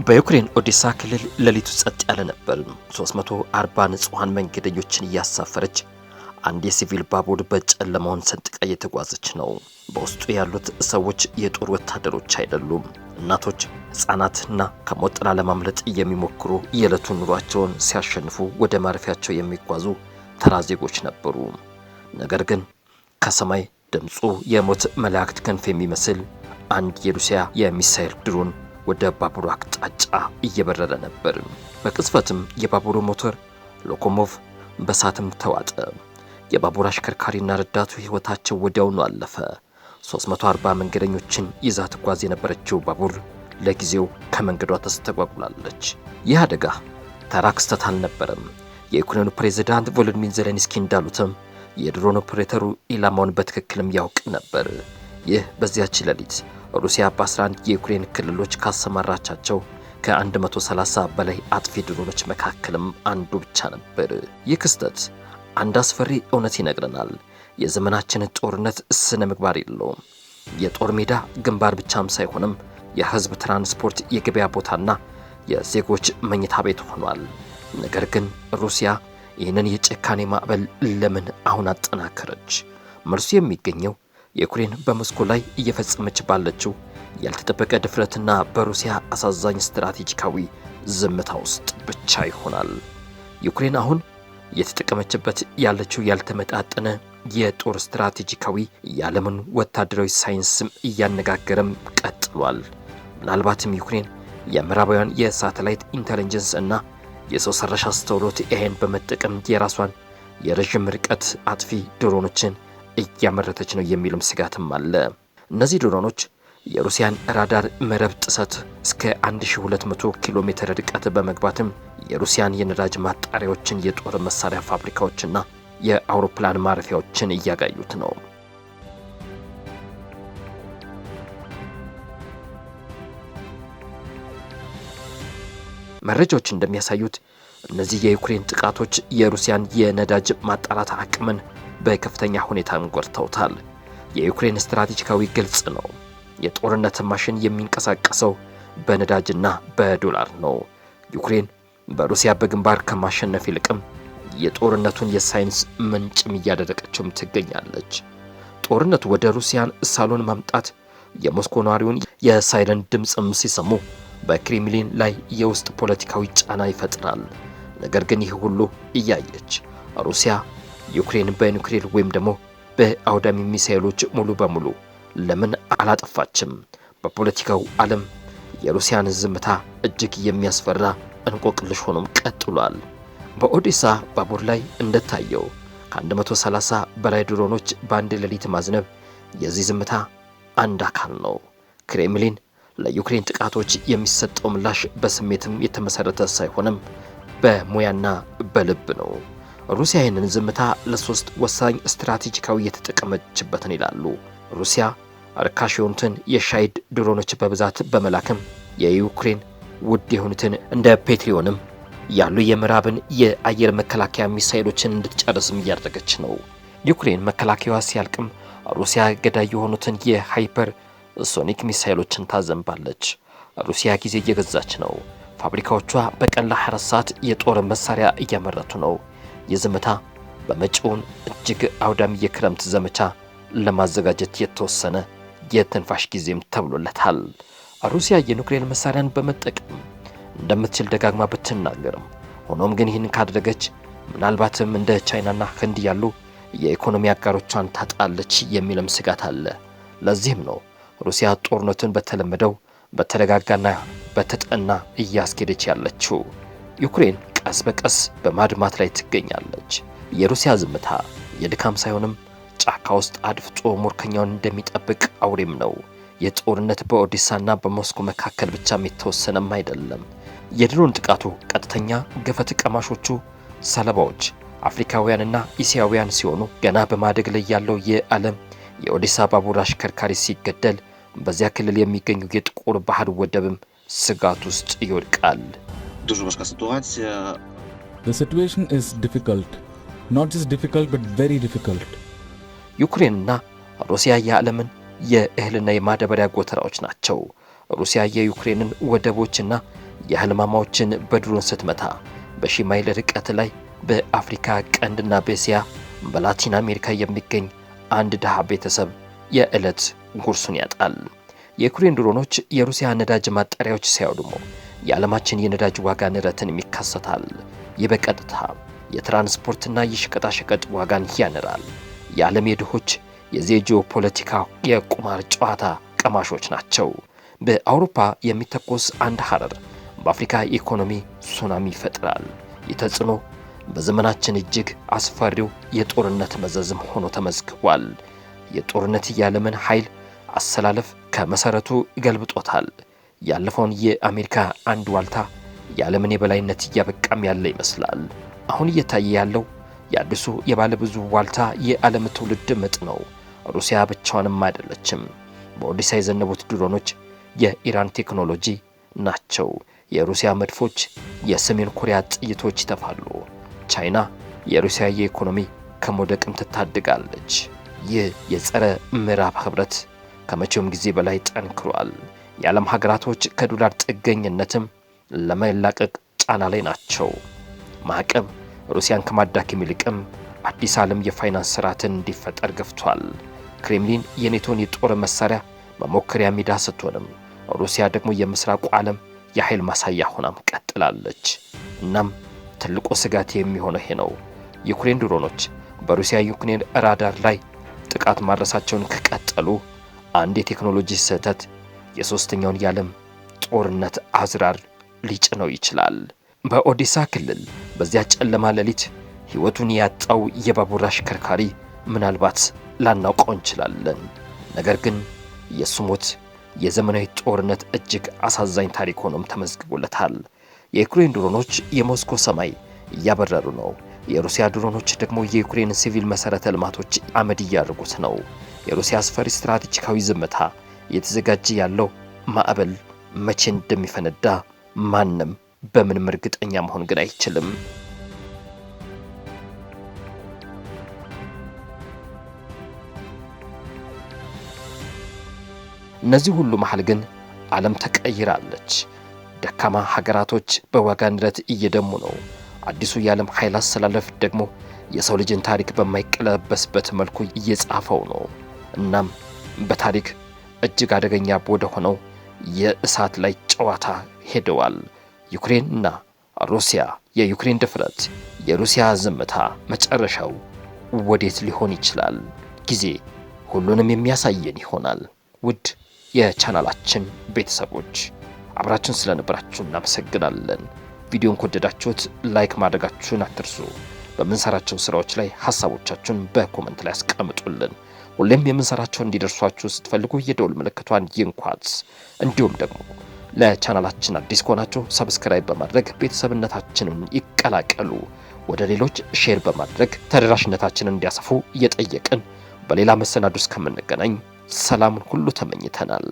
በዩክሬን ኦዴሳ ክልል ሌሊቱ ጸጥ ያለ ነበር። 340 ንጹሐን መንገደኞችን እያሳፈረች አንድ የሲቪል ባቡር በጨለማውን ሰንጥቃ እየተጓዘች ነው። በውስጡ ያሉት ሰዎች የጦር ወታደሮች አይደሉም። እናቶች፣ ሕፃናትና ከሞት ጥላ ለማምለጥ የሚሞክሩ፣ የዕለቱን ኑሯቸውን ሲያሸንፉ ወደ ማረፊያቸው የሚጓዙ ተራ ዜጎች ነበሩ። ነገር ግን ከሰማይ ድምፁ የሞት መላእክት ክንፍ የሚመስል አንድ የሩሲያ የሚሳኤል ድሮን ወደ ባቡሩ አቅጣጫ እየበረረ ነበር። በቅጽበትም የባቡሩ ሞተር ሎኮሞቭ በእሳትም ተዋጠ። የባቡር አሽከርካሪና ረዳቱ ሕይወታቸው ወዲያውኑ አለፈ። 340 መንገደኞችን ይዛ ትጓዝ የነበረችው ባቡር ለጊዜው ከመንገዷ ተስተጓጉላለች። ይህ አደጋ ተራ ክስተት አልነበረም። የዩክሬኑ ፕሬዝዳንት ቮሎዲሚር ዜሌንስኪ እንዳሉትም የድሮን ኦፕሬተሩ ኢላማውን በትክክልም ያውቅ ነበር። ይህ በዚያች ሌሊት ሩሲያ በ11 የዩክሬን ክልሎች ካሰማራቻቸው ከ130 በላይ አጥፊ ድሮኖች መካከልም አንዱ ብቻ ነበር። ይህ ክስተት አንድ አስፈሪ እውነት ይነግረናል። የዘመናችን ጦርነት ስነ ምግባር የለውም። የጦር ሜዳ ግንባር ብቻም ሳይሆንም የህዝብ ትራንስፖርት፣ የገበያ ቦታና የዜጎች መኝታ ቤት ሆኗል። ነገር ግን ሩሲያ ይህንን የጭካኔ ማዕበል ለምን አሁን አጠናከረች? መልሱ የሚገኘው የዩክሬን በሞስኮ ላይ እየፈጸመች ባለችው ያልተጠበቀ ድፍረትና በሩሲያ አሳዛኝ ስትራቴጂካዊ ዝምታ ውስጥ ብቻ ይሆናል። ዩክሬን አሁን እየተጠቀመችበት ያለችው ያልተመጣጠነ የጦር ስትራቴጂካዊ የዓለምን ወታደራዊ ሳይንስም እያነጋገረም ቀጥሏል። ምናልባትም ዩክሬን የምዕራባውያን የሳተላይት intelligence እና የሰው ሰራሽ አስተውሎት AI ን በመጠቀም የራሷን የረዥም ርቀት አጥፊ ድሮኖችን እያመረተች ነው የሚልም ስጋትም አለ። እነዚህ ድሮኖች የሩሲያን ራዳር መረብ ጥሰት እስከ 1200 ኪሎ ሜትር ርቀት በመግባትም የሩሲያን የነዳጅ ማጣሪያዎችን፣ የጦር መሳሪያ ፋብሪካዎችና የአውሮፕላን ማረፊያዎችን እያጋዩት ነው። መረጃዎች እንደሚያሳዩት እነዚህ የዩክሬን ጥቃቶች የሩሲያን የነዳጅ ማጣራት አቅምን በከፍተኛ ሁኔታ ጎድተውታል። የዩክሬን ስትራቴጂካዊ ግልጽ ነው። የጦርነት ማሽን የሚንቀሳቀሰው በነዳጅና በዶላር ነው። ዩክሬን በሩሲያ በግንባር ከማሸነፍ ይልቅም የጦርነቱን የሳይንስ ምንጭም እያደረቀችውም ትገኛለች። ጦርነቱ ወደ ሩሲያን ሳሎን ማምጣት የሞስኮ ነዋሪውን የሳይረን ድምፅም ሲሰሙ በክሬምሊን ላይ የውስጥ ፖለቲካዊ ጫና ይፈጥራል። ነገር ግን ይህ ሁሉ እያየች ሩሲያ ዩክሬን በኒውክሌር ወይም ደግሞ በአውዳሚ ሚሳኤሎች ሙሉ በሙሉ ለምን አላጠፋችም? በፖለቲካው ዓለም የሩሲያን ዝምታ እጅግ የሚያስፈራ እንቆቅልሽ ሆኖም ቀጥሏል። በኦዴሳ ባቡር ላይ እንደታየው ከ130 በላይ ድሮኖች በአንድ ሌሊት ማዝነብ የዚህ ዝምታ አንድ አካል ነው። ክሬምሊን ለዩክሬን ጥቃቶች የሚሰጠው ምላሽ በስሜትም የተመሰረተ ሳይሆንም በሙያና በልብ ነው። ሩሲያ ይህንን ዝምታ ለሶስት ወሳኝ ስትራቴጂካዊ የተጠቀመችበትን ይላሉ። ሩሲያ ርካሽ የሆኑትን የሻሂድ ድሮኖች በብዛት በመላክም የዩክሬን ውድ የሆኑትን እንደ ፔትሪዮንም ያሉ የምዕራብን የአየር መከላከያ ሚሳይሎችን እንድትጨርስም እያደረገች ነው። ዩክሬን መከላከያዋ ሲያልቅም ሩሲያ ገዳይ የሆኑትን የ hypersonic ሚሳይሎችን ታዘንባለች። ሩሲያ ጊዜ እየገዛች ነው። ፋብሪካዎቿ በቀን ለ24 ሰዓት የጦር መሳሪያ እያመረቱ ነው። የዝምታ በመጪውን እጅግ አውዳሚ የክረምት ዘመቻ ለማዘጋጀት የተወሰነ የትንፋሽ ጊዜም ተብሎለታል። ሩሲያ የኑክሌር መሳሪያን በመጠቀም እንደምትችል ደጋግማ ብትናገርም፣ ሆኖም ግን ይህን ካደረገች ምናልባትም እንደ ቻይናና ህንድ ያሉ የኢኮኖሚ አጋሮቿን ታጣለች የሚልም ስጋት አለ። ለዚህም ነው ሩሲያ ጦርነቱን በተለመደው በተረጋጋና በተጠና እያስኬደች ያለችው። ዩክሬን ቀስ በቀስ በማድማት ላይ ትገኛለች። የሩሲያ ዝምታ የድካም ሳይሆንም ጫካ ውስጥ አድፍጦ ምርኮኛውን እንደሚጠብቅ አውሬም ነው። የጦርነት በኦዴሳና በሞስኮ መካከል ብቻም የተወሰነም አይደለም። የድሮን ጥቃቱ ቀጥተኛ ገፈት ቀማሾቹ ሰለባዎች አፍሪካውያንና እስያውያን ሲሆኑ፣ ገና በማደግ ላይ ያለው የዓለም የኦዴሳ ባቡር አሽከርካሪ ሲገደል በዚያ ክልል የሚገኙ የጥቁር ባህር ወደብም ስጋት ውስጥ ይወድቃል። Дуже важка ситуація. The situation is difficult. Not just difficult, but very difficult. ዩክሬንና ሩሲያ የዓለምን የእህልና የማዳበሪያ ጎተራዎች ናቸው። ሩሲያ የዩክሬንን ወደቦችና የእህል ማማዎችን በድሮን ስትመታ በሺህ ማይል ርቀት ላይ በአፍሪካ ቀንድና በእስያ፣ በላቲን አሜሪካ የሚገኝ አንድ ድሃ ቤተሰብ የዕለት ጉርሱን ያጣል። የዩክሬን ድሮኖች የሩሲያ ነዳጅ ማጣሪያዎች ሲያወድሙ የዓለማችን የነዳጅ ዋጋ ንረትን ይከሰታል። ይህ በቀጥታ የትራንስፖርትና የሸቀጣሸቀጥ ዋጋን ያንራል። የዓለም የድሆች የዚህ ጂኦፖለቲካ የቁማር ጨዋታ ቀማሾች ናቸው። በአውሮፓ የሚተኮስ አንድ ሐረር በአፍሪካ ኢኮኖሚ ሱናሚ ይፈጥራል። ይህ ተጽዕኖ በዘመናችን እጅግ አስፈሪው የጦርነት መዘዝም ሆኖ ተመዝግቧል። የጦርነት የዓለምን ኃይል አሰላለፍ ከመሰረቱ ገልብጦታል። ያለፈውን የአሜሪካ አንድ ዋልታ የዓለምን የበላይነት እያበቃም ያለ ይመስላል። አሁን እየታየ ያለው የአዲሱ የባለብዙ ዋልታ የዓለም ትውልድ ምጥ ነው። ሩሲያ ብቻዋንም አይደለችም። በኦዲሳ የዘነቡት ድሮኖች የኢራን ቴክኖሎጂ ናቸው። የሩሲያ መድፎች የሰሜን ኮሪያ ጥይቶች ይተፋሉ። ቻይና የሩሲያ የኢኮኖሚ ከመውደቅም ትታድጋለች። ይህ የጸረ ምዕራብ ህብረት ከመቼውም ጊዜ በላይ ጠንክሯል። የዓለም ሀገራቶች ከዶላር ጥገኝነትም ለመላቀቅ ጫና ላይ ናቸው። ማዕቀብ ሩሲያን ከማዳከም ይልቅም አዲስ ዓለም የፋይናንስ ስርዓትን እንዲፈጠር ገፍቷል። ክሬምሊን የኔቶን የጦር መሳሪያ መሞከሪያ ሜዳ ስትሆንም ሩሲያ ደግሞ የምስራቁ ዓለም የኃይል ማሳያ ሆናም ቀጥላለች። እናም ትልቁ ስጋት የሚሆነው ይሄ ነው። የዩክሬን ድሮኖች በሩሲያ ዩክሬን ራዳር ላይ ጥቃት ማድረሳቸውን ከቀጠሉ አንድ የቴክኖሎጂ ስህተት የሶስተኛውን የዓለም ጦርነት አዝራር ሊጭነው ይችላል። በኦዴሳ ክልል በዚያ ጨለማ ሌሊት ሕይወቱን ያጣው የባቡር አሽከርካሪ ምናልባት ላናውቀው እንችላለን። ነገር ግን የሱ ሞት የዘመናዊ ጦርነት እጅግ አሳዛኝ ታሪክ ሆኖም ተመዝግቦለታል። የዩክሬን ድሮኖች የሞስኮ ሰማይ እያበረሩ ነው። የሩሲያ ድሮኖች ደግሞ የዩክሬን ሲቪል መሰረተ ልማቶች አመድ እያደረጉት ነው። የሩሲያ አስፈሪ ስትራቴጂካዊ ዝምታ፣ እየተዘጋጀ ያለው ማዕበል መቼ እንደሚፈነዳ ማንም በምንም እርግጠኛ መሆን ግን አይችልም። እነዚህ ሁሉ መሃል ግን ዓለም ተቀይራለች። ደካማ ሀገራቶች በዋጋ ንረት እየደሙ ነው። አዲሱ የዓለም ኃይል አሰላለፍ ደግሞ የሰው ልጅን ታሪክ በማይቀለበስበት መልኩ እየጻፈው ነው። እናም በታሪክ እጅግ አደገኛ ወደ ሆነው የእሳት ላይ ጨዋታ ሄደዋል። ዩክሬን እና ሩሲያ፣ የዩክሬን ድፍረት፣ የሩሲያ ዝምታ መጨረሻው ወዴት ሊሆን ይችላል? ጊዜ ሁሉንም የሚያሳየን ይሆናል። ውድ የቻናላችን ቤተሰቦች፣ አብራችሁን ስለነበራችሁ እናመሰግናለን። ቪዲዮን ከወደዳችሁት like ማድረጋችሁን አትርሱ። በምንሰራቸው ስራዎች ላይ ሀሳቦቻችሁን በ comment ላይ አስቀምጡልን። ሁሌም የምንሰራቸው እንዲደርሷችሁ ስትፈልጉ የደወል ምልክቷን ይንኳት። እንዲሁም ደግሞ ለቻናላችን አዲስ ከሆናችሁ subscribe በማድረግ ቤተሰብነታችንን ይቀላቀሉ። ወደ ሌሎች share በማድረግ ተደራሽነታችንን እንዲያሰፉ እየጠየቅን በሌላ መሰናዶ እስከምንገናኝ ሰላሙን ሁሉ ተመኝተናል።